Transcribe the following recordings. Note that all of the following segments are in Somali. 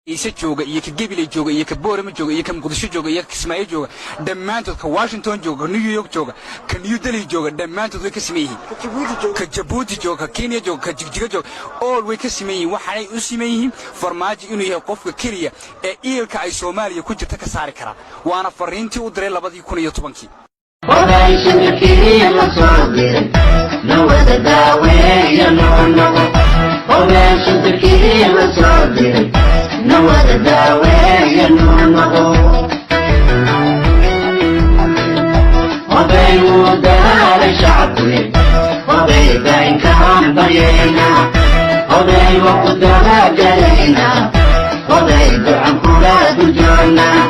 Iise jooga iyo ka Gabiley jooga iyo ka Boorama jooga iyo ka Muqdisho jooga iyo ka Kismaayo jooga, dhammaantood, ka Washington jooga, ka New York jooga, ka New Delhi jooga, dhammaantood way ka siman yihiin. Ka Jabuuti jooga, ka Kenya jooga, ka Jigjiga jooga, all way ka siman yihiin. Waxaanay u siman yihiin Farmaajo inuu yahay qofka keliya ee iilka ay Soomaaliya ku jirta ka saari kara, waana fariintii u diray 2010-kii. Oday shimbirkii la soo diray, na wada daaweeya noo noqo. Oday shimbirkii la soo diray, na wada daaweeya noo noqo. Oday wuu dadaalay shacabkuye, oday baynkaan baryaynaa, oday waa ku dabagalaynaa, oday ducan kula duljoognaa.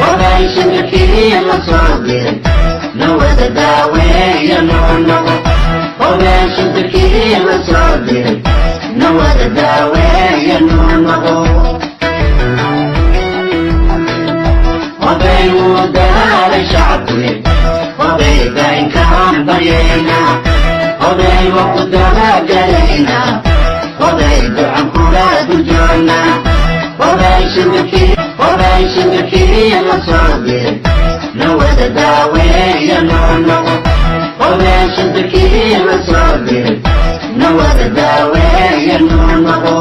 Oday shimbirkii la soo diray, na wada daaweeya noo noqo. Oday shimbirkii la soo diray, na wada daaweeya noo noqo. Oday wuu dadaalay shacabkuye, oday baynkaan baryaynaa, oday waa ku dabagalaynaa, oday ducan kula duljoognaa. Oday shimbirkii la soo diray, na wada daaweeya noo noqo. Oday shimbirkii la soo diray, na wada daaweeya noo noqo.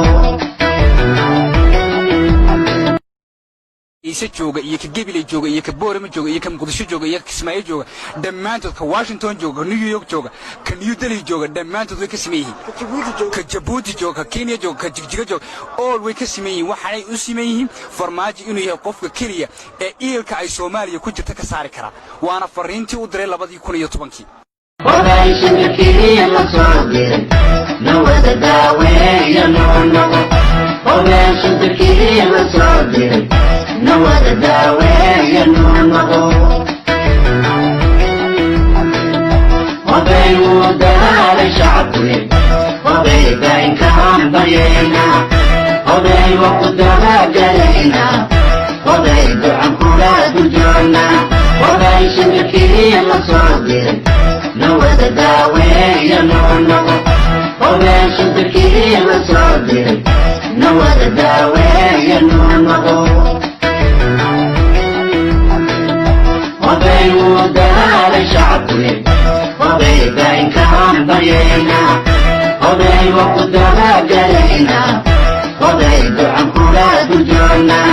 Iise jooga iyo ka Gabiley jooga iyo ka Boorama jooga iyo ka Muqdisho jooga iyo ka Kismaayo jooga, dhammaantood, ka Washington jooga, ka New York jooga, ka New Delhi jooga, dhammaantood way ka siman yihiin. Ka Jabuuti jooga, ka Kenya jooga, ka Jigjiga jooga, all way ka siman yihiin. Waxaanay u siman yihiin Farmaajo inuu yahay qofka keliya ee iilka ay Soomaaliya ku jirta ka saari kara, waana fariintii u diray 2010-kii. Oday shimbirkii la soo diray, na wada daaweeya noo noqo. Oday shimbirkii la soo diray, na wada daaweeya noo noqo. Oday wuu dadaalay shacabkuye, oday baynkaan baryaynaa, oday waa ku dabagalaynaa, oday ducan kula duljoognaa. Oday shimbirkii la soo diray, na wada daaweeya noo noqo. Oday shimbirkii la soo diray, na wada daaweeya noo noqo. Oday wuu dadaalay shacabkuye, oday baynkaan baryaynaa, oday waa ku dabagalaynaa, oday ducan kula duljoognaa.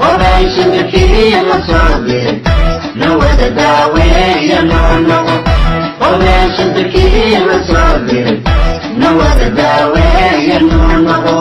Oday shimbirkii la soo diray, na wada daaweeya noo noqo. Oday shimbirkii la soo diray, na wada daaweeya noo noqo.